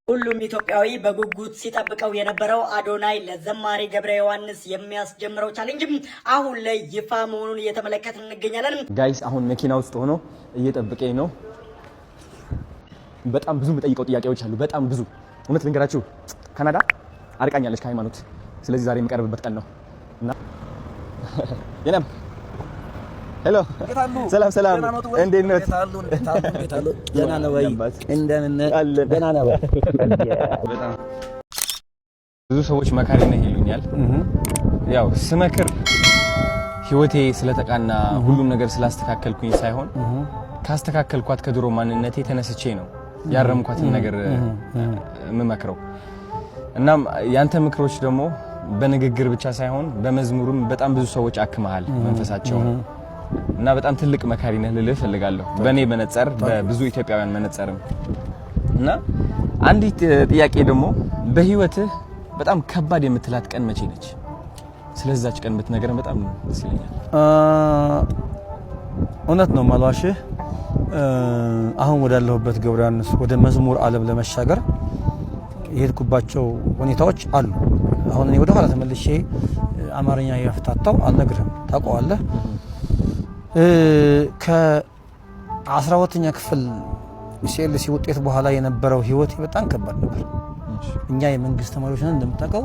ሁሉም ኢትዮጵያዊ በጉጉት ሲጠብቀው የነበረው አዶናይ ለዘማሪ ገብረ ዮሐንስ የሚያስጀምረው challenge ም አሁን ላይ ይፋ መሆኑን እየተመለከትን እንገኛለን። Guys፣ አሁን መኪና ውስጥ ሆኖ እየጠበቀኝ ነው። በጣም ብዙ የምጠይቀው ጥያቄዎች አሉ። በጣም ብዙ። እውነት ልንገራችሁ፣ ካናዳ አርቃኛለች ከሃይማኖት። ስለዚህ ዛሬ የምቀርብበት ቀን ነው እና የለም። Hello፣ ሰላም ሰላም፣ እንዴት ነህ? ደህና ነው ወይ? እንደምን ነህ? ደህና ነው ወይ? በጣም ብዙ ሰዎች መካሪ ነህ ይሉኛል። ያው ስመክር ህይወቴ ስለተቃና፣ ሁሉም ነገር ስላስተካከልኩኝ ሳይሆን ካስተካከልኳት ከድሮ ማንነቴ ተነስቼ ነው ያረምኳትን ነገር የምመክረው። እናም ያንተ ምክሮች ደግሞ በንግግር ብቻ ሳይሆን በመዝሙርም በጣም ብዙ ሰዎች አክመሃል መንፈሳቸውን እና በጣም ትልቅ መካሪ ነህ ልልህ እፈልጋለሁ። በእኔ መነጸር፣ በብዙ ኢትዮጵያውያን መነጸርም። እና አንዲት ጥያቄ ደግሞ በህይወትህ በጣም ከባድ የምትላት ቀን መቼ ነች? ስለዛች ቀን ብትነግረን በጣም ደስ ይለኛል። እውነት ነው ማልዋሽህ። አሁን ወዳለሁበት ገብረ ዮሐንስ ወደ መዝሙር ዓለም ለመሻገር የሄድኩባቸው ሁኔታዎች አሉ። አሁን እኔ ወደ ኋላ ተመልሼ አማርኛ የፍታታው አልነግርህም፣ ታውቀዋለህ። ከ12ኛ ክፍል CLC ውጤት በኋላ የነበረው ህይወቴ በጣም ከባድ ነበር። እኛ የመንግስት ተማሪዎች ነን እንደምታውቀው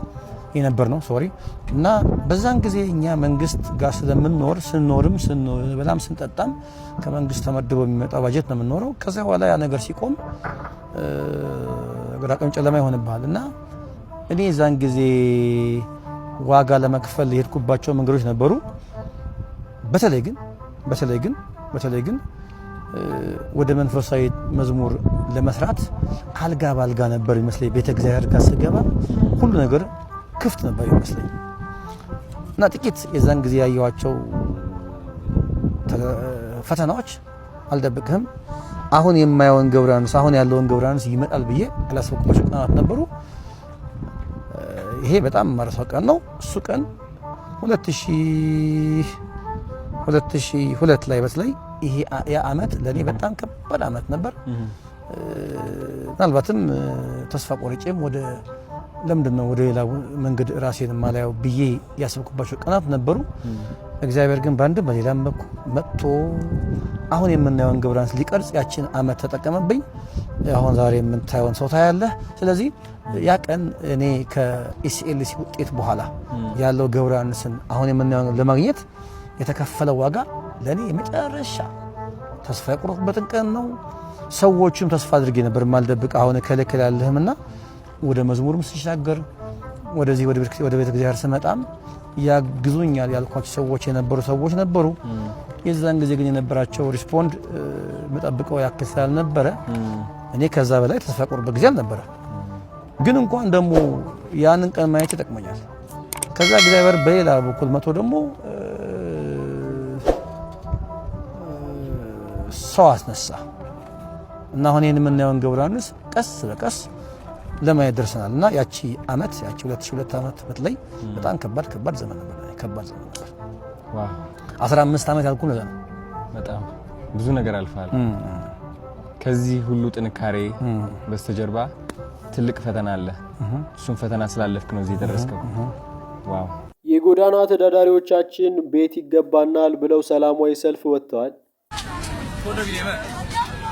የነበር ነው፣ sorry። እና በዛን ጊዜ እኛ መንግስት ጋር ስለምንኖር ስንኖርም ስንበላም ስንጠጣም ከመንግስት ተመድቦ የሚመጣው ባጀት ነው የምንኖረው። ከዚያ በኋላ ያ ነገር ሲቆም ግራ ቀኝ ጨለማ ይሆንብሃል። እና እኔ የዛን ጊዜ ዋጋ ለመክፈል የሄድኩባቸው መንገዶች ነበሩ። በተለይ ግን ወደ መንፈሳዊ መዝሙር ለመስራት አልጋ ባልጋ ነበር ይመስለኝ። ቤተ እግዚአብሔር ጋር ስገባ ሁሉ ነገር ክፍት ነበር ይመስለኝ እና ጥቂት የዛን ጊዜ ያየኋቸው ፈተናዎች አልደብቅህም። አሁን የማየውን ገብረ ዮሐንስ፣ አሁን ያለውን ገብረ ዮሐንስ ይመጣል ብዬ ያላሰብኩባቸው ቀናት ነበሩ። ይሄ በጣም የማረሳው ቀን ነው። እሱ ቀን 2002 ላይ በተለይ ይሄ ያ አመት ለእኔ በጣም ከባድ አመት ነበር። ምናልባትም ተስፋ ቆርጬም ወደ ለምንድን ነው ወደ ሌላ መንገድ ራሴን ማላየው ብዬ ያሰብኩባቸው ቀናት ነበሩ። እግዚአብሔር ግን በአንድም በሌላም በኩል መጥቶ አሁን የምናየውን ገብረ ዮሐንስ ሊቀርጽ ያችን አመት ተጠቀመብኝ። አሁን ዛሬ የምታየውን ሰው ታያለህ። ስለዚህ ያ ቀን እኔ ከ ESLCE ውጤት በኋላ ያለው ገብረ ዮሐንስን አሁን የምናየውን ለማግኘት የተከፈለው ዋጋ ለእኔ የመጨረሻ ተስፋ የቆረጥኩበትን ቀን ነው። ሰዎቹም ተስፋ አድርጌ ነበር የማልደብቅ፣ አሁን እከለከል ያለህምና ወደ መዝሙርም ስሻገር ወደዚህ ወደ ቤተ እግዚአብሔር ስመጣም ያግዙኛል ያልኳቸው ሰዎች የነበሩ ሰዎች ነበሩ። የዛን ጊዜ ግን የነበራቸው respond መጠብቀው ያክል ስላልነበረ እኔ ከዛ በላይ ተስፋ ቆርበት ጊዜ አልነበረ። ግን እንኳን ደግሞ ያንን ቀን ማየት ይጠቅመኛል። ከዛ እግዚአብሔር በሌላ በኩል መቶ ደግሞ ሰው አስነሳ እና አሁን ይህን የምናየውን ገብረ ዮሐንስ ቀስ በቀስ ለማየት ደርሰናል። እና ያቺ አመት፣ ያቺ 2002 ዓመት በተለይ በጣም ከባድ ከባድ ዘመን ነበር። ከባድ ዘመን ነበር። 15 ዓመት ያልኩህ ለዛ ነው። በጣም ብዙ ነገር አልፈሃል። ከዚህ ሁሉ ጥንካሬ በስተጀርባ ትልቅ ፈተና አለ። እሱን ፈተና ስላለፍክ ነው እዚህ የደረስከው። Wow። የጎዳና ተዳዳሪዎቻችን ቤት ይገባናል ብለው ሰላማዊ ሰልፍ ወጥተዋል።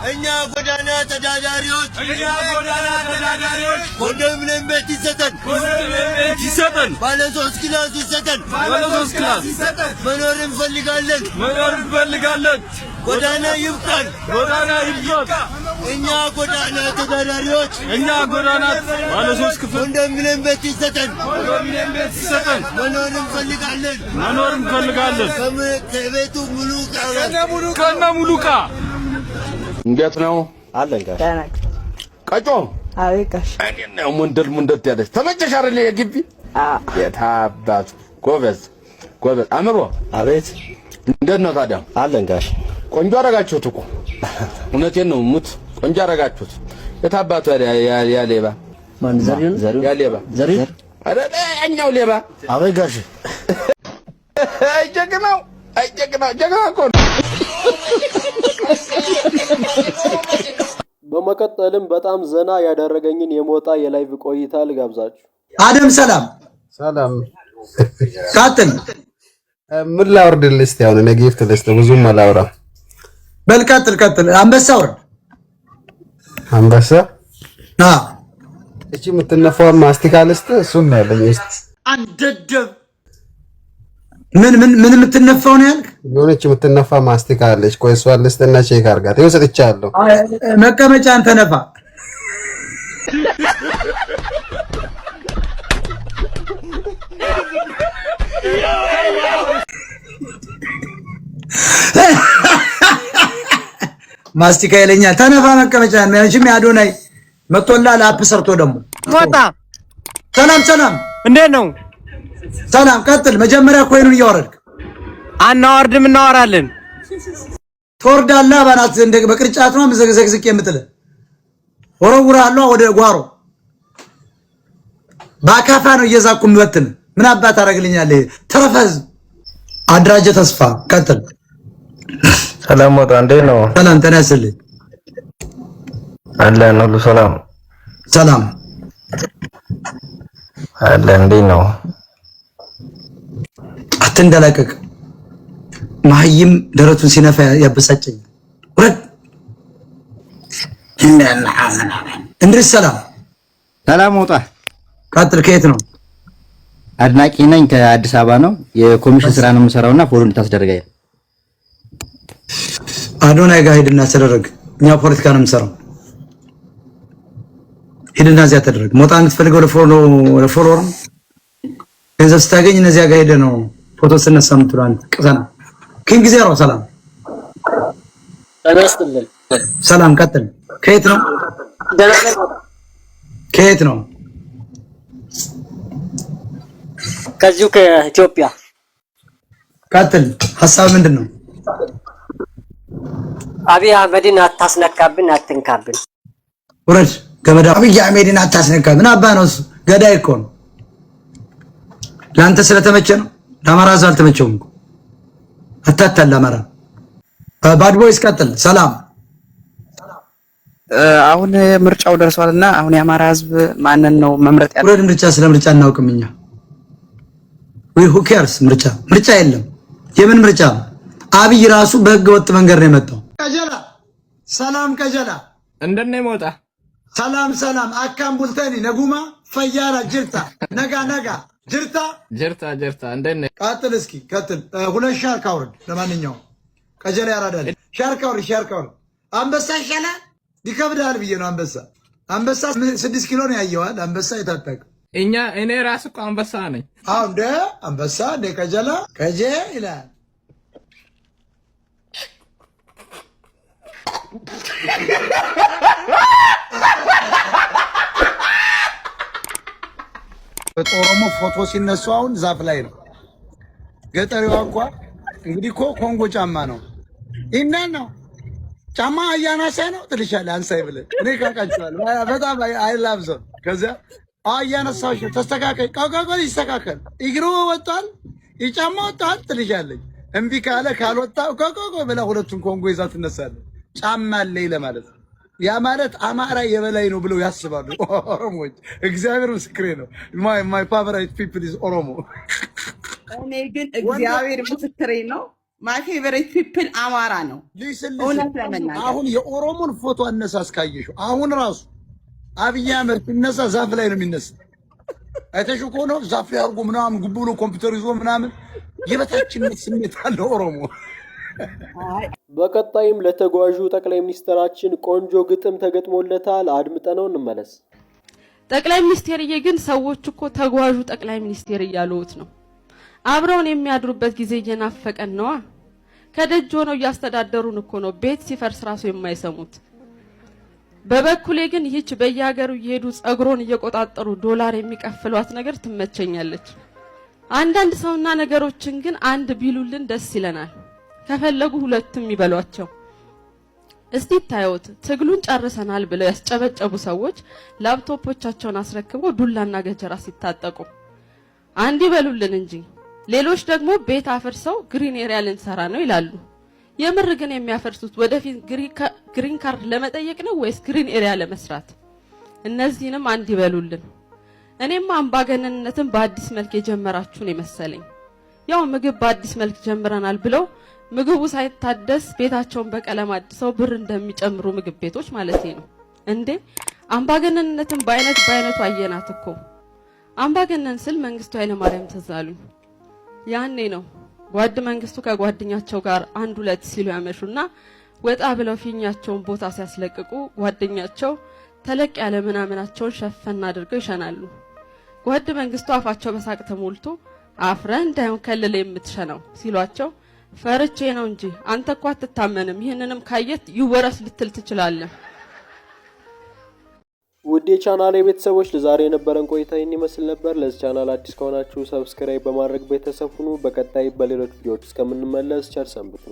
እኛ ጎዳና ተዳዳሪዎች፣ እኛ ጎዳና ተዳዳሪዎች፣ ኮንዶሚኒየም ቤት ይሰጠን፣ ኮንዶሚኒየም ቤት ይሰጠን፣ ባለ ሶስት class ይሰጠን፣ ባለ ሶስት class ይሰጠን። መኖር እንፈልጋለን፣ መኖር እንፈልጋለን። ጎዳና ይብቃን፣ ጎዳና ይብቃን። እኛ ጎዳና ተዳዳሪዎች፣ እኛ ጎዳና ባለ ሶስት ክፍል ኮንዶሚኒየም ቤት ይሰጠን፣ ኮንዶሚኒየም ቤት ይሰጠን። መኖር እንፈልጋለን፣ መኖር እንፈልጋለን። ከቤቱ ሙሉ ዕቃ፣ ከነ ሙሉ ዕቃ። እንዴት ነው? አለን ጋሽ። ቀጮ። አቤት ጋሽ። እንዴት ነው? ሙንድል ሙንድል ያለች ተመቸሽ አይደል? የግቢ የታባቱ ጎበዝ ጎበዝ። አእምሮ። አቤት። እንዴት ነው ታዲያ? አለን ጋሽ። ቆንጆ አደረጋችሁት እኮ፣ እውነቴን ነው። ሙት ቆንጆ አደረጋችሁት። የታባቱ ያ ሌባ? ማን? ዘሪሁን? ያ ሌባ። ዘሪሁን? ኧረ ያኛው ሌባ። አቤት ጋሽ። አይ ጀግናው፣ አይ ጀግናው፣ ጀግና እኮ ነው። በመቀጠልም በጣም ዘና ያደረገኝን የሞጣ የ live ቆይታ ልጋብዛችሁ። አደም ሰላም። ሰላም። ቀጥል። ምን ላውርድልህ እስቲ? አሁን እኔ gift ልስጥ፣ ብዙም አላውራም። በል ቀጥል ቀጥል። አንበሳ ውረድ። አንበሳ። አ እቺ የምትነፋው ማስቲካ ልስጥ፣ እሱን ነው ያለኝ። እስቲ አንደደብ። ምን ምን ምን የምትነፋው ነው ያልክ? የሆነች የምትነፋ ማስቲካ አለች። ቆይ እሷን ልስጥና check አድርጋት። ይኸው ሰጥቻለሁ። መቀመጫን ተነፋ። ማስቲካ ይለኛል። ተነፋ መቀመጫን። መቼም የአዶናይ መጥቶላል። App ሰርቶ ደግሞ። ሞጣ። ሰላም ሰላም። እንዴት ነው? ሰላም። ቀጥል። መጀመሪያ coin ኡን እያወረድክ። አናወርድም፣ እናወራለን። ትወርዳለህ። ባናት እንደ በቅርጫት ነው ዘግዘግዝቅ የምጥልህ። ወረውራለሁ ወደ ጓሮ። በአካፋ ነው እየዛኩ የምበትን። ምን አባት አደርግልኛለህ? ተረፈዝ አድራጀ ተስፋ ቀጥል። ሰላም ሞጣ፣ እንዴት ነው? ሰላም፣ ጤና ይስጥልኝ። አለን፣ ሁሉ ሰላም። ሰላም። አለን። እንዴት ነው? አትንደላቀቅ። መሀይም ደረቱን ሲነፋ ያበሳጨኛል። ውረድ። እንድሪስ ሰላም። ሰላም ሞጣ። ቀጥል። ከየት ነው? አድናቂ ነኝ። ከአዲስ አበባ ነው። የኮሚሽን ስራ ነው የምሰራውና follow እንድታስደርገኝ። አዶናይ ጋር ሂድና ተደረግ። እኛ ፖለቲካ ነው የምሰራው። ሂድና እዚያ ተደረግ። ሞጣ የምትፈልገው ለ follower ነው። ገንዘብ ስታገኝ እነዚያ ጋር ሄደህ ነው ፎቶ ስነሳ የምትለው አንተ ቅዘና። ኪንግ ዜሮ ሰላም። ጤና ይስጥልን። ሰላም፣ ቀጥል። ከየት ነው? ደህና ነህ ሞጣ? ከየት ነው? ከዚሁ ከኢትዮጵያ። ቀጥል። ሀሳብ ምንድን ነው? አብይ አህመድን አታስነካብን፣ አትንካብን። ውረድ ገመዳ። አብይ አህመድን አታስነካ። ምን አባ ነው እሱ? ገዳይ እኮ ነው። ለአንተ ስለተመቸ ነው። ለአማራ ህዝብ አልተመቸውም እኮ። አታታል አማራ። Bad Boys ቀጥል። ሰላም። አሁን ምርጫው ደርሷልና አሁን የአማራ ህዝብ ማንን ነው መምረጥ ያለ? ውረድ። ምርጫ ስለ ምርጫ እናውቅም እኛ። Who cares? ምርጫ ምርጫ የለም። የምን ምርጫ? አብይ ራሱ በህገ ወጥ መንገድ ነው የመጣው። ቀጀላ ሰላም፣ ቀጀላ። እንደነ ሞጣ። ሰላም ሰላም። Akkam bultani, naguma fayyaadha, jirta, nagaa nagaa, jirta? Jirta jirta፣ እንደነ? ቀጥል እስኪ ቀጥል። ሁለት ሻርክ አውርድ። ለማንኛውም ቀጀላ ያራዳል። ሻርክ አውርድ፣ ሻርክ አውርድ። አንበሳ ይሻላል፣ ይከብዳል ብዬ ነው። አንበሳ አንበሳ 6 ኪሎ ነው ያየዋል። አንበሳ የታጠቀ እኛ እኔ ራስ እኮ አንበሳ ነኝ። አዎ፣ እንደ አንበሳ እንደ ቀጀላ ቀጄ ይላል። ኦሮሞ ፎቶ ሲነሱ አሁን ዛፍ ላይ ነው። ገጠሪዋ እንኳ እንግዲህ እኮ ኮንጎ ጫማ ነው ይህንን ነው ጫማ እያናሳ ነው ትልሻለህ። አንሳይ ብለህ እኔ ካቃቸዋለሁ በጣም I love them። ከዚያ እያነሳሽ ተስተካከል፣ ቆይ ቆይ ይስተካከል፣ እግሩ ወጥቷል፣ የጫማ ወጥቷል ትልሻለች። እምቢ ካለ ካልወጣ ቆይ ቆይ ብላ ሁለቱን ኮንጎ ይዛ ትነሳለች። ጫማ አለኝ ለማለት ነው። ያ ማለት አማራ የበላይ ነው ብለው ያስባሉ ኦሮሞዎች። እግዚአብሔር ምስክሬ ነው። My favorite people is ኦሮሞ። እኔ ግን እግዚአብሔር ምስክሬ ነው። My favorite people አማራ ነው። እውነት ለመናገር አሁን የኦሮሞን ፎቶ አነሳስ ካየሽው አሁን ራሱ አብይ አህመድ ሲነሳ ዛፍ ላይ ነው የሚነሳ። አይተሽው ከሆነ ዛፍ ላይ አድርጎ ምናምን ጉብ ብሎ ኮምፒውተር ይዞ ምናምን የበታችነት ስሜት አለው ኦሮሞ። በቀጣይም ለተጓዡ ጠቅላይ ሚኒስትራችን ቆንጆ ግጥም ተገጥሞለታል። አድምጠነው እንመለስ። ጠቅላይ ሚኒስቴርዬ፣ ግን ሰዎች እኮ ተጓዡ ጠቅላይ ሚኒስቴር እያሉት ነው። አብረውን የሚያድሩበት ጊዜ እየናፈቀን ነዋ። ከደጅ ሆነው እያስተዳደሩን እኮ ነው፣ ቤት ሲፈርስ ራሱ የማይሰሙት። በበኩሌ ግን ይህች በየሀገሩ እየሄዱ ጸጉሮን እየቆጣጠሩ ዶላር የሚቀፍሏት ነገር ትመቸኛለች። አንዳንድ ሰውና ነገሮችን ግን አንድ ቢሉልን ደስ ይለናል። ከፈለጉ ሁለትም ይበሏቸው። እስቲ ታዩት፣ ትግሉን ጨርሰናል ብለው ያስጨበጨቡ ሰዎች ላፕቶፖቻቸውን አስረክበው ዱላና ገጀራ ሲታጠቁ አንድ ይበሉልን እንጂ። ሌሎች ደግሞ ቤት አፍርሰው green area ልንሰራ ነው ይላሉ። የምር ግን የሚያፈርሱት ወደፊት green card ለመጠየቅ ነው ወይስ green area ለመስራት? እነዚህንም አንድ ይበሉልን። እኔማ አምባገነንነትን በአዲስ መልክ የጀመራችሁን የመሰለኝ። ያው ምግብ በአዲስ መልክ ጀምረናል ብለው ምግቡ ሳይታደስ ቤታቸውን በቀለም አድሰው ብር እንደሚጨምሩ ምግብ ቤቶች ማለት ነው። እንዴ፣ አምባገነንነትን በአይነት በአይነቱ አየናት እኮ። አምባገነን ስል መንግስቱ ኃይለማርያም ትዝ አሉኝ። ያኔ ነው ጓድ መንግስቱ ከጓደኛቸው ጋር አንድ ሁለት ሲሉ ያመሹና ወጣ ብለው ፊኛቸውን ቦታ ሲያስለቅቁ ጓደኛቸው ተለቅ ያለ ምናምናቸውን ሸፈን አድርገው ይሸናሉ። ጓድ መንግስቱ አፋቸው በሳቅ ተሞልቶ "አፍረህ እንዳይሆን ከልለ የምትሸናው" ሲሏቸው፣ "ፈርቼ ነው እንጂ አንተ እኮ አትታመንም፣ ይህንንም ካየት ይወረስ ልትል ትችላለህ።" ውድ የቻናሌ ቤተሰቦች፣ ለዛሬ የነበረን ቆይታ ይህን ይመስል ነበር። ለዚህ ቻናል አዲስ ከሆናችሁ subscribe በማድረግ ቤተሰብ ሁኑ። በቀጣይ በሌሎች ቪዲዮዎች እስከምንመለስ ቸር ሰንብቱ።